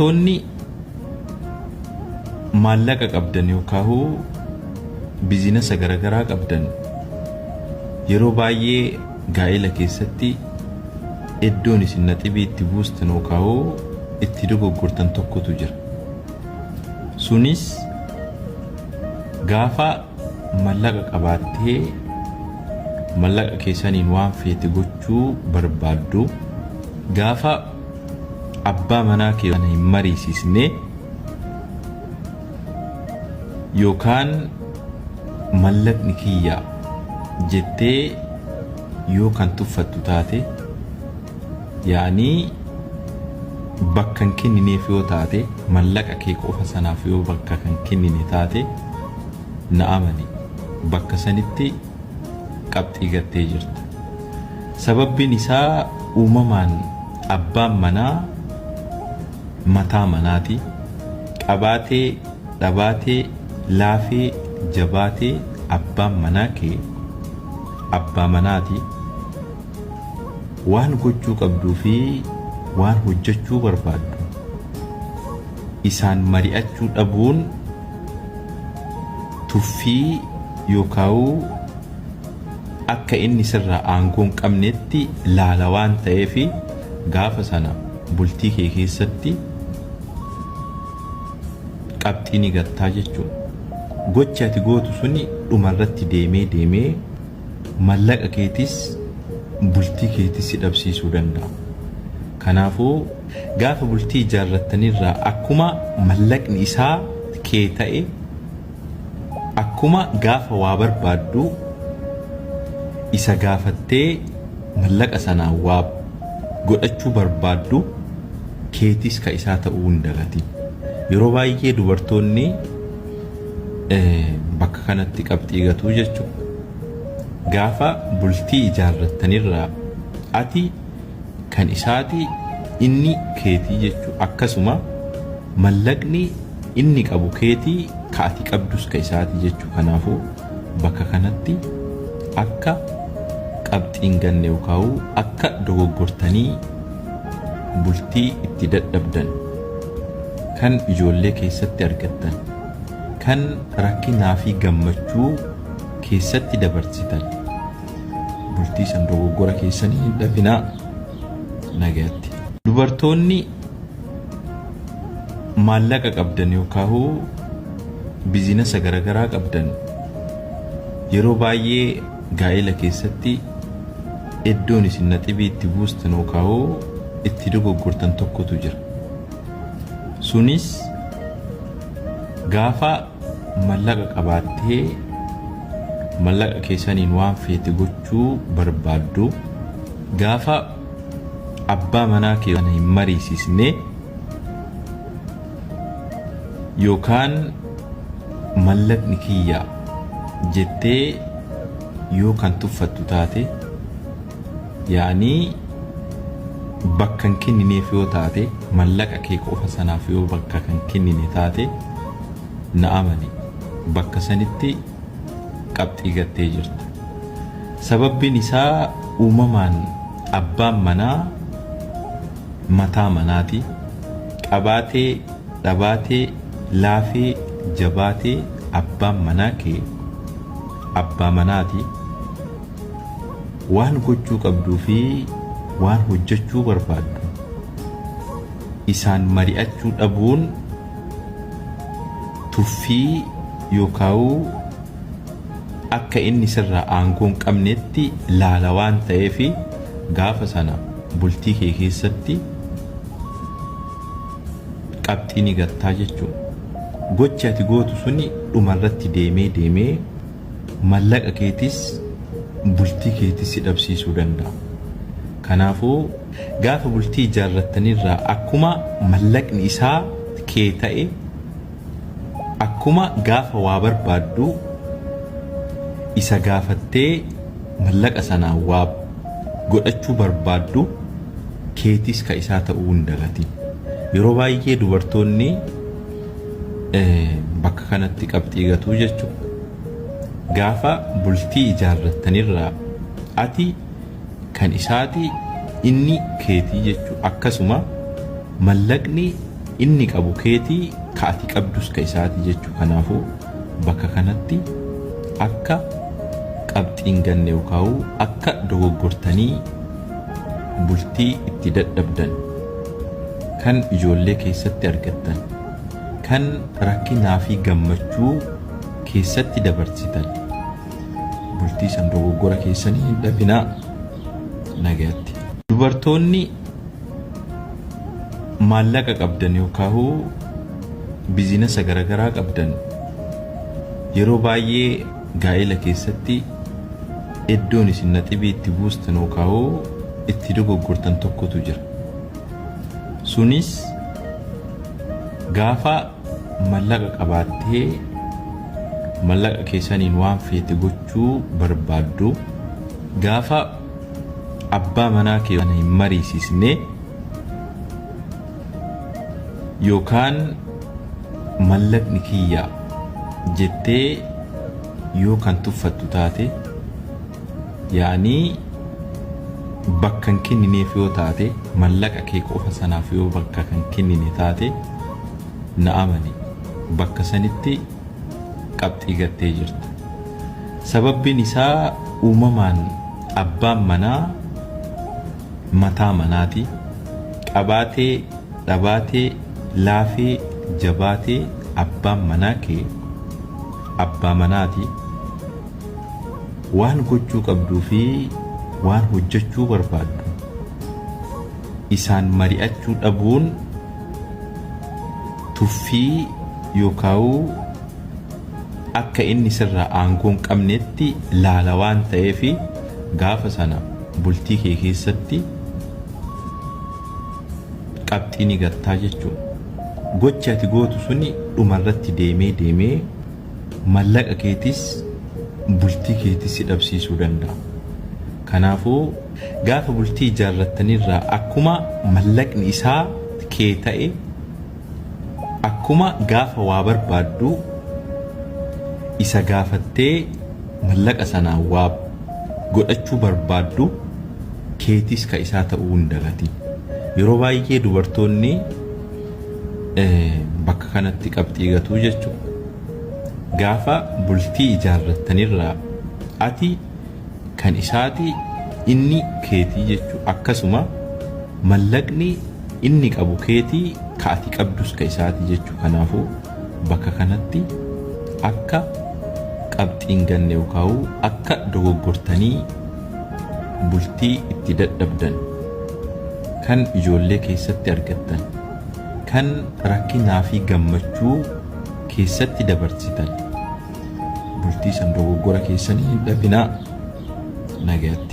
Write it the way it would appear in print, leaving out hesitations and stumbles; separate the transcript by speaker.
Speaker 1: Dubartoonni maallaqa qabdan yookaan biizinasa garaagaraa qabdan yeroo baay'ee gaa'ela keessatti iddoon isin naxibii itti buustan yookaan itti dogoggortan tokkotu jira. Sunis gaafa mallaqa qabaattee mallaqa keessaniin waan feete gochuu barbaaddu, gaafa abbaa manaa kee hin mariisisne yookaan mallaqni kiyya jettee yoo kan tuffattu taate, yaanii bakka hin kennineef yoo taate, mallaqa kee qofa sanaaf yoo bakka kan kennine taate, na amani, bakka sanitti qabxii gattee jirta. Sababbiin isaa uumamaan abbaan manaa mataa manaati. Qabaatee dhabaatee, laafee jabaatee, abbaan manaa kee abbaa manaati. Waan gochuu qabduu fi waan hojjechuu barbaaddu isaan mari'achuu dhabuun tuffii yookaan akka inni sirraa aangoo hin qabnetti laala waan ta'eef, gaafa sana bultii kee keessatti qabxii ni gattaa jechuudha. Gochi ati gootu suni dhumarratti deemee deemee mallaqa keetis bultii keetis si dhabsiisuu danda'a. Kanaafuu gaafa bultii ijaarrattanirraa akkuma mallaqni isaa kee ta'e, akkuma gaafa waa barbaaddu isa gaafattee mallaqa sanaan waa godhachuu barbaaddu keetis ka isaa ta'uu hin dagatin. Yeroo baay'ee dubartoonni bakka kanatti qabxii gatuu jechuudha. Gaafa bultii ijaarrattanirraa ati kan isaati, inni keetii jechuudha. Akkasuma mallaqni inni qabu keetii, ka ati qabdus ka isaati jechuudha. Kanaafuu bakka kanatti akka qabxiin ganne yookaan akka dogoggortanii bultii itti dadhabdan, kan ijoollee keessatti argattan, kan rakkinaa fi gammachuu keessatti dabarsitan, bultii san dogoggora keessanii hin dhabinaa. Nagayatti. Dubartoonni maallaqa qabdan yookaan biizinasa garaagaraa qabdan yeroo baay'ee gaa'ela keessatti iddoon isin naxibii itti buustan yookaan itti dogoggortan tokkotu jira. Sunis gaafa mallaqa qabaattee mallaqa keessaniin waan feete gochuu barbaaddu, gaafa abbaa manaa kee hin mariisisne yookaan mallaqni kiyya jettee yoo kan tuffattu taate, yaanii bakka hin kennineef yoo taate, mallaqa kee qofa sanaaf yoo bakka kan kennine taate, na amani, bakka sanitti qabxii gattee jirta. Sababbiin isaa uumamaan abbaan manaa mataa manaati. Qabaatee dhabaatee, laafee jabaatee, abbaan manaa kee abbaa manaati. Waan gochuu qabduu fi waan hojjechuu barbaaddu isaan mari'achuu dhabuun tuffii yookaan akka inni sirraa aangoo hin qabnetti laala waan ta'eef, gaafa sana bultii kee keessatti qabxii ni gattaa jechuudha. Gochi ati gootu suni dhumarratti deemee deemee mallaqa keetis bultii keetis si dhabsiisuu danda'a. Kanaafuu gaafa bultii ijaarrattanirraa akkuma mallaqni isaa kee ta'e, akkuma gaafa waa barbaaddu isa gaafattee mallaqa sanaan waa godhachuu barbaaddu keetis ka isaa ta'uu hin dagatin. Yeroo baay'ee dubartoonni bakka kanatti qabxii gatuu jechuudha. Gaafa bultii ijaarrattanirraa ati kan isaati, inni keetii jechuudha. Akkasuma mallaqni inni qabu keetii, ka ati qabdus ka isaati jechuu. Kanaafuu bakka kanatti akka qabxiin ganne yookaan akka dogoggortanii bultii itti dadhabdan, kan ijoollee keessatti argattan, kan rakkinaa fi gammachuu keessatti dabarsitan, bultii san dogoggora keessanii hin dhabinaa. Nagaatti. Dubartoonni maallaqa qabdan yookaan bizinasa garaagaraa qabdan yeroo baay'ee gaa'ela keessatti iddoon isin naxibii itti buustan yookaan itti dogoggortan tokkotu jira. Sunis gaafa mallaqa qabaattee mallaqa keessaniin waan feete gochuu barbaaddu, gaafa abbaa manaa kee hin mariisisne yookaan mallaqni kiyya jettee yoo kan tuffattu taate, yaanii bakka hin kennineef yoo taate, mallaqa kee qofa sanaaf yoo bakka kan kennine taate, na amani, bakka sanitti qabxii gattee jirta. Sababbiin isaa uumamaan abbaan manaa mataa manaati. Qabaatee dhabaatee, laafee jabaatee, abbaan manaa kee abbaa manaati. Waan gochuu qabduu fi waan hojjechuu barbaaddu isaan mari'achuu dhabuun tuffii yookaan akka inni sirraa aangoo hin qabnetti laala waan ta'eef, gaafa sana bultii kee keessatti qabxii ni gattaa jechuudha. Gochi ati gootu suni dhumarratti deemee deemee mallaqa keetis bultii keetis si dhabsiisuu danda'a. Kanaafuu gaafa bultii ijaarrattanirraa akkuma mallaqni isaa kee ta'e, akkuma gaafa waa barbaaddu isa gaafattee mallaqa sanaan waa godhachuu barbaaddu, keetis ka isaa ta'uu hin dagatin. Yeroo baay'ee dubartoonni bakka kanatti qabxii gatuu jechuudha. Gaafa bultii ijaarrattanirraa ati kan isaati, inni keetii jechuudha. Akkasuma mallaqni inni qabu keetii, ka ati qabdus ka isaati jechuudha. Kanaafuu bakka kanatti akka qabxiin ganne yookaan akka dogoggortanii bultii itti dadhabdan, kan ijoollee keessatti argattan, kan rakkinaa fi gammachuu keessatti dabarsitan, bultii san dogoggora keessanii hin dhabinaa. Nagaatti.